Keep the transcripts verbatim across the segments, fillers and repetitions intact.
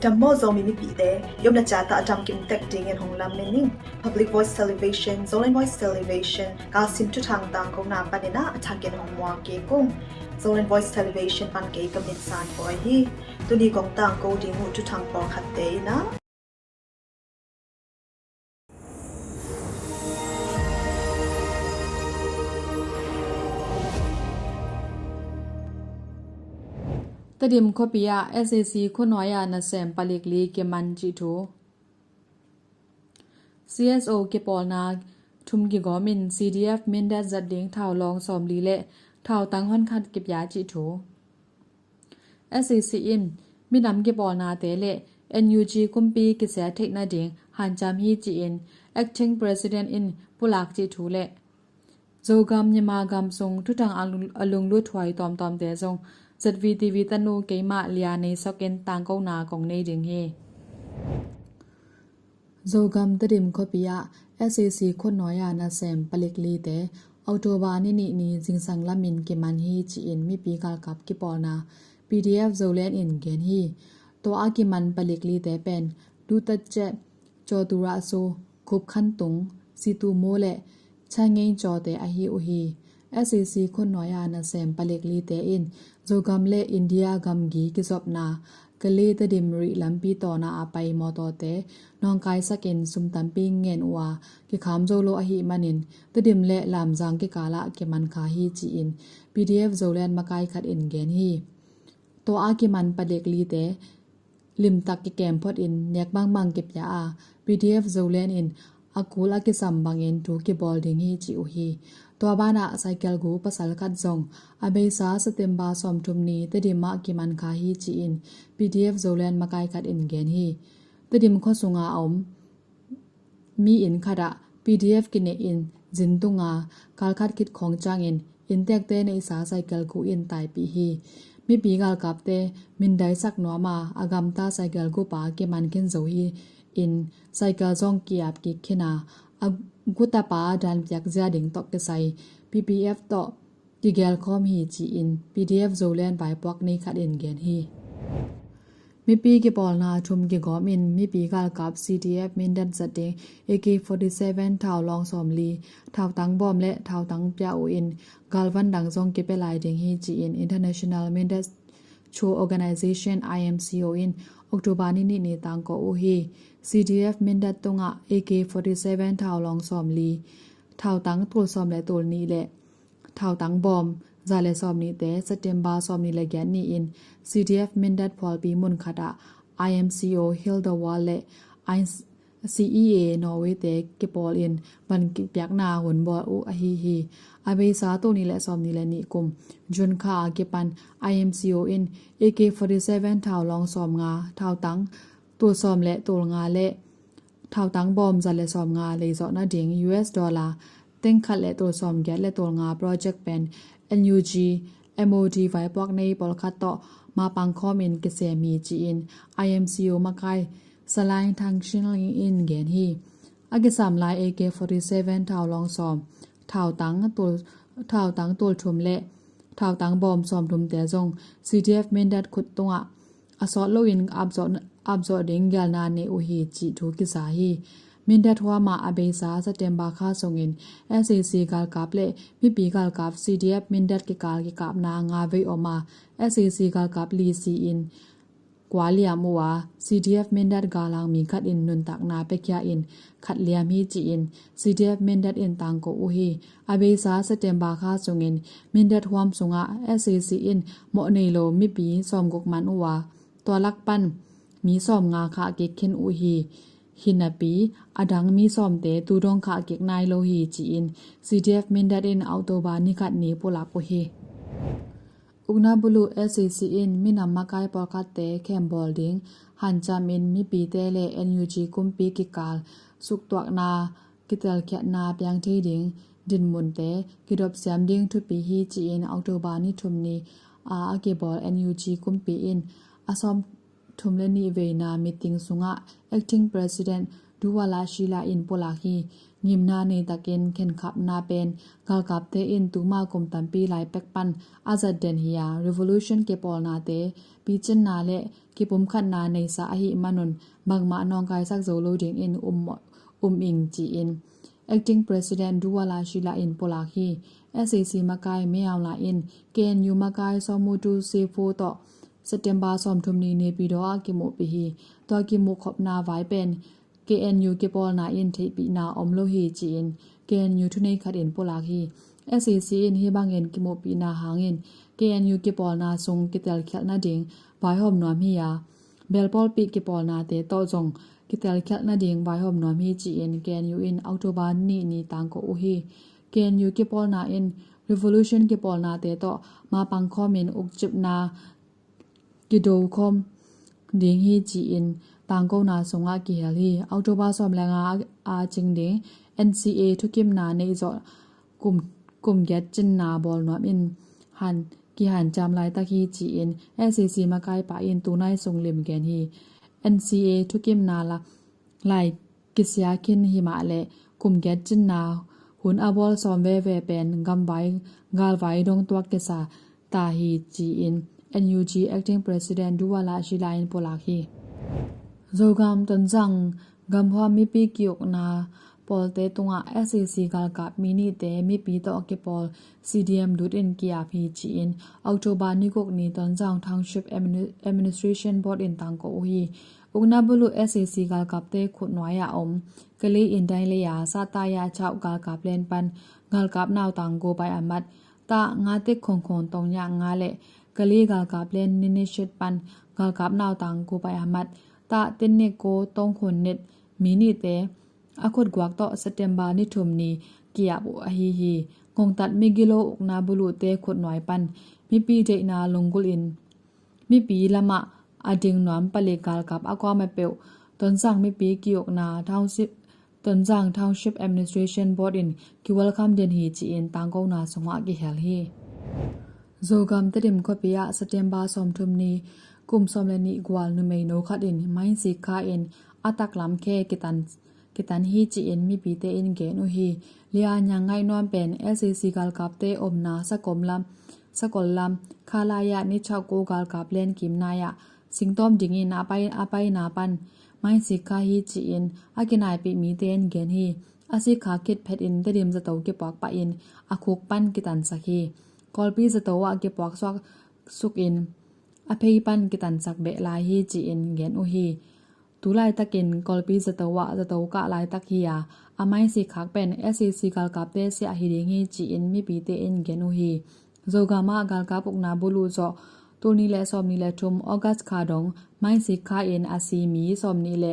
Dam maw Zomi mipite, i omna ciat ah a dam kim tek dingin hong lamen ning. Public Voice Television, Zoland Voice Television, kalsim thuthang tangkona panin ah a thakin hong muang kik ung. Zoland Voice Television pan kei ka min San Poi hi. Tuni kong tangko ding uh thuthang pawlkhatte in ah, Tedim khuapi ah SAC khuanuai ah nasem palik li kiman cih thu. CSO kipawlna thum kigawm in CDF Mindat zat ding thaulawng sawmli le thautang honkhat kipia cih thu. SAC in minam kipawlnate le NUG kumpi kisia theih nading hanciam hi ci-in Acting President in pulak cih thu le Zogam Myanmar gam sung thuthang a lung-, a lunglut huai tawmtawmte zong ZVTV tanu keimah Lia Nei Sok in tangkona kong nei ding hi. Zogam Tedim khuapi ah SAC khuanuai ah nasem palik lite October ni nih ni zingsang lamin kiman hi ci-in mipi galkap kipawlna PDF Zoland in gen hi. Tua a kiman palik lite pen Dutat Chet, Caw Tura Su, Khup Khan Tung, Situ Mo le Changeng Cawte ahi uh hi. SAC khuanuai ah nasem palik lite in Zogam le India gamgi kizopna Kale Tedim rih lampi tawna a pai mawtawte nawngkaisakin sum tampi ngen uh a, kikham zo lo ahih manin Tedim le Lamzang kikalah kiman kha hi ci-in PDF Zoland makai khat in gen hi. Tua a kiman palik lite limtak kikem photin nek bangbang kipia a, PDF Zoland in a kul a kisam bangin thu kibawl ding hi ci uh hi. Tua banah cycle gu pasal khat zong a beisa September sawmthum ni Tedim ah kiman kha hi ci-in PDF Zoland makai khat in gen hi. Tedim khua sunga a om mi inn khatah PDF kinehin zin tunga kalkhat khit khawng ciangin inntekte neihsa cycle gu in taipih hi. Mipi galkapte mindaisak nuam a, a gamta cycle gupa kiman khin zo hi in cycle zong ki-ap kik khin a, a gutapa danpiak zia ding tawh kisai PPF tawh kigelkhawm hi ci-in PDF Zoland vaipuak ni khat in gen hi. Mipi kipawlna thum kigawm in mipi galkap CDF Mindat zat ding AK forty-seven thaulawng sawmli, thautang bawm le thautang pia uh in galvan dang zong kipia lai ding hi ci-in International Mindat Cho Organization, IMCO in October ni nih ni tangko uh hi. CDF Mindat tungah AK forty-seven thaulawng sawmli, thautang tul sawm le tul nih le thautang bawm za le sawmnihte September sawmnih le giat ni-in CDF Mindat phualpi mun khatah IMCO Heal the World le I-, CEA Norway te kipawlin van kipiakna hun bawl uh ahi hi. A beisa tul nih le sawmnih le nih kum June kha a kipan IMCO in AK forty-seven thaulawng sawmnga, thautang tul sawm le tul nga le thautang bawm za le sawmnga leizawh nading US dollar tengkhat le tul sawmgiat le tul nga project pen NUG MOD vaipuak nei pawlkhat tawh mapang khawmin kisem hi ci-in IMCO makai Salai Thang Shin Ling in gen hi. A kisam lai AK forty-seven thaulawng sawm, thautang tul, thautang tul thum le thautang bawm sawmthumte zong CDF Mindat khut tungah a sawt loin apzawh, apzawh ding gelna nei uh hi cih thu kisa hi. Mindat huamah a beisa September kha sungin SAC galkap le mipi galkap CDF Mindat kikal kikapna nga vei om a, SAC galkap li si-in kua liam uh a, CDF Mindat galhang mi khat in nuntakna piakhia in khat liam hi ci-in CDF Mindat in tangko uh hi. A beisa September kha sungin Mindat huam sungah SAC in mawh nei lo mipi sawmguk man uh a, tua lak pan mi sawmnga khah kik khin uh hi. Hi napi a dang mi sawmte tu dong khah kik nai lo hi ci-in CDF Mindat in October ni khat ni pulak uh hi. Ukna buluh SAC in minam makai pawlkhatte khembawl ding hanciamin mipite le NUG kumpi kikal suktuakna kitelkhiatna piang thei ding dinmunte kidopsiam ding thupi hi ci-in October ni thum ni a, a kibawl NUG kumpi in a sawmthum le nih veina meeting sungah Acting President Duwala Shila in pulak hi. Ngimna nei takin khenkhapna pen galkapte in tuma kum tampi lai pek pan a zat den hi a, revolution kipawlnate picinna le kipumkhatna neisa ahih manun bangmah nawngkaisak zo lo dingin um, um ing ci-in Acting President Duwala Shila in pulak hi. S A C makai Meaula in K N U makai Sawmutu Sefu tawh September sawmthum ni Naypyidaw ah kimuhpih hi. Tua kimuhkhopna vai pen K N U kipawlna in theihpihna om lo hi ci-in K N U thunei khat in pulak hi. S A C in hih bangin kimuhpihna hangin K N U kipawlna sung kitelkhialh nading vaihawm nuam hi a, belpawlpih kipawlnate tawh zong kitelkhialh nading vaihawm nuam hi ci-in K N U in October nih ni tangko uh hi. K N U kipawlna in revolution kipawlnate tawh mapang khawmin ukcipna kido khawm ding hi ci-in tangkona sungah kihel hi. October sawm le nga a cing ding N C A thukimna neih zawh kum, kum giat cinna bawlnuam in han, kihanciam laitak hi ci-in S A C makaipa in tunai sung lim gen hi. N C A thukimna la, lai kisia khin himah le kum giat cinna hun a bawl sawm veve pen gamvai, galvai dong tuak kisa ta hi ci-in N U G Acting President Duwala Shila in pulak hi. Zogam Tonzang gamhuam mipi kiukna pawlte tungah S A C galkap mi nihte mipi tawh kipawl C D M lut in ki-ap hi ci-in October ni guk ni Tonzang Township Admini-, Administration Board in tangko uh hi. Ukna buluh S A C galkapte khutnuai a om Kalay Indailaya Sataya Chau galkap len pan galkap nautang go pai a mat ta nga tek khongkhong tong nya nga le Kalay galkap len Ninishit pan galkap nautang go pai a mat ta ten ne ko tong khon net mi nihte a khutguak tawh September ni thum ni ki-ap uh ahi hi. Ngongtat migilo ukna buluhte khutnuai pan mipi deihna lunggulh in mipi lamah a ding nuam palik galkap a kuama peuh Tonzang mipi kiukna Township, Tonzang Township Administration Board in ki-welcome den hi ci-in tangkona sungah kihel hi. Zogam Tedim khuapi ah September sawmthum ni kum sawm le nih gual numei no khat in mainsik kha in a taklam khe kitan, kitan hi ci-in mipite in gen uh hi. Lia Nyangngaih Nuam pen S A C galkapte omna sakom lam, sakol lam kha lai-ah ni chauh ko galkap len kim nai-ah singtawm dingin a pai, a paina pan mainsik kha hi ci-in a kinaipih mite in gen hi. A sikkhak khit phetin Tedim zato kipuak pahin a khuk pan kitansak hi. Kawlpi zato ah kipuak suak sukin a phei pan kitansak beh lai hi ci-in gen uh hi. Tulaitakin Kawlpi zato ah zato kah laitak hi a, a mainsik khak pen S A C galkapte siah hi ding hi ci-in mipite in gen uh hi. Zogam ah galkap ukna buluh zawh tul ni le sawm ni le thum August kha dong mainsik kha in a si mi sawm ni le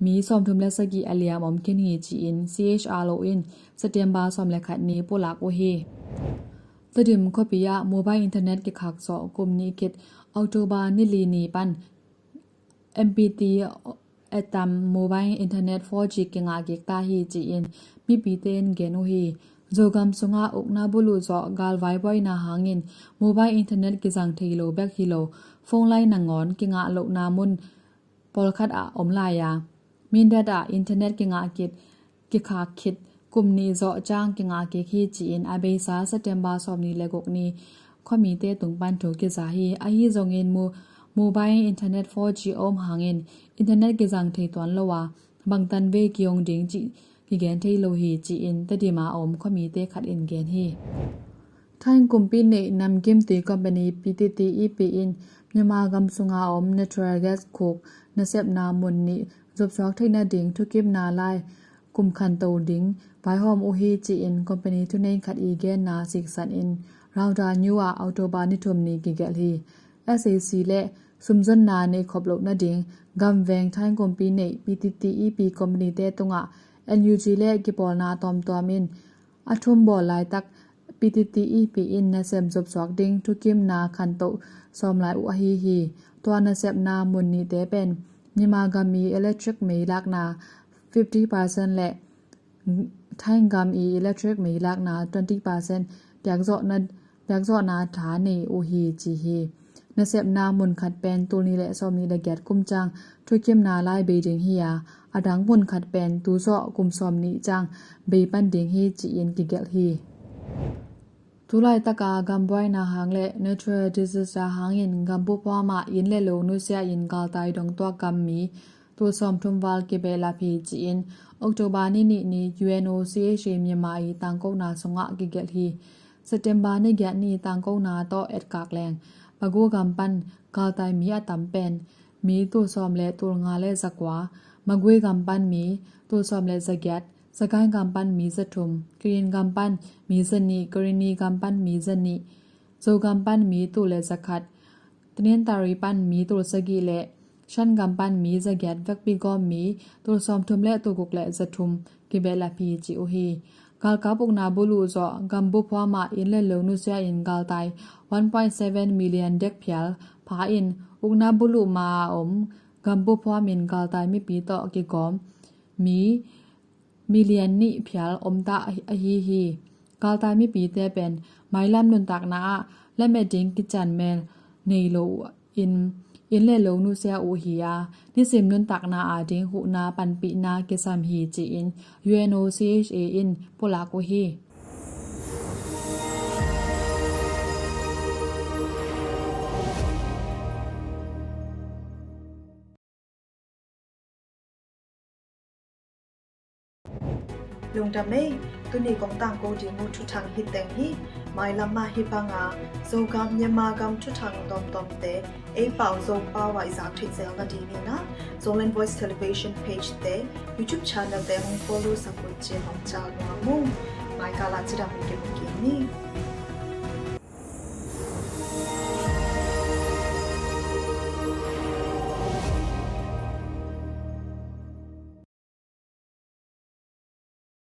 mi sawmthum le sagih a liam om khin hi ci-in C H R O in September sawm le khat ni pulak uh hi. Tedim khuapi ah mobile internet kikhak zawh kum nih khit October ni li ni pan M P T atam mobile internet four G kingah kik ta hi ci-in mipite in gen uh hi. Zogam sungah ukna buluh zawh galvai buaina hangin mobile internet kizang thei lo bek hi lo, phone line nangawn kingah lohna mun pawlkhat ah om lai a, Mindat ah internet kingah kit, kikhak khit kum nih zawh cang kingah kik hi ci-in a beisa September sawm ni le guk ni khuamite tung pan thu kiza hi. Ahi zongin mo-, mobile internet four G a om hangin internet kizang thei tuan lo a, bangtan vei kihong ding cih kigen thei lo hi ci-in Tedim a om khuamite khat in gen hi. Thai kumpi neih namkim tui company P T T E P in Myanmar gam sunga om natural gas khuk nasepna mun nih zopsuak theih nading thukimna lai kum khanto ding vaihawm uh hi ci-in company thuneih khat i genna siksan in Raungta News ah October ni thum ni kigelh hi. S A C le sumzonna neih khop loh nading gamveng Thai kumpi neih P T T E P company te tungah N U G le kipawlna tawmtawm in a thum bawl laitak P T T E P in nasem zopsuak ding thukimna khantoh sawm lai uh ahi hi. Tua nasepna mun nihte pen Myanmar gam i electric mei lakna fifty percent le Thai gam i electric mei lakna twenty percent piakzawhna, piakzawhna tha nei uh hi ci hi. Nasepna mun khat pen tul nih le sawmnih le giat kum ciang thukhemna lai bei ding hi a, a dang mun khat pen tu zawh kum sawmnih ciang bei pan ding hi ci-in kigelh hi. Tulaitaka gambuaina hang le natural disaster hangin gambup huam ah inn le lo nusia in galtai dongtuak gam mi tul sawmthum val kibehlap hi ci-in October ni nih ni U N O C H A Myanmar i tangkona sungah kigelh hi. September ni giat ni tangkona tawh etkak leng Pegu gam pan galtai mi a tam pen mi tul sawm le tul nga le zakua, Magway gam pan mi tul sawm le zagiat, Sagaing gam pan mi zathum, Kayin gam pan mi zanih, Karenni gam pan mi zanih, Zo gam pan mi tul le zakhat, Tanintharyi pan mi tul sagih le Shan gam pan mi zagiat vekpi gawm mi tul sawmthum le tul guk le zathum kibehlap hi ci uh hi. Galkap ukna buluh zawh gambup huam ah inn le lo nusia in galtai one point seven million dek phial pha in ukna buluh ma a om gambup huam in galtai mipi tawh kigawm mi million nih phial omta ahi hi. Galtai mipite pen mailam nuntakna ah lamet ding kician mel nei lo uh in inn le lo nusia uh hi a, nisim nuntakna a ding huhna panpihna kisam hi ci-in U N O C H A in pulak uh hi. Lungdam ei, tuni kong tangko ding uh thuthang hi teng hi. Mailam ah hih banga Zogam Myanmar gam thuthang tawmtawmte ei pau Zopau ah i zak theih zel nadingin ah Zoland Voice Television page te, YouTube channel te hong follow sak un ci-in hong call nuam ung. Maikal ah cidam in kimu kik ni.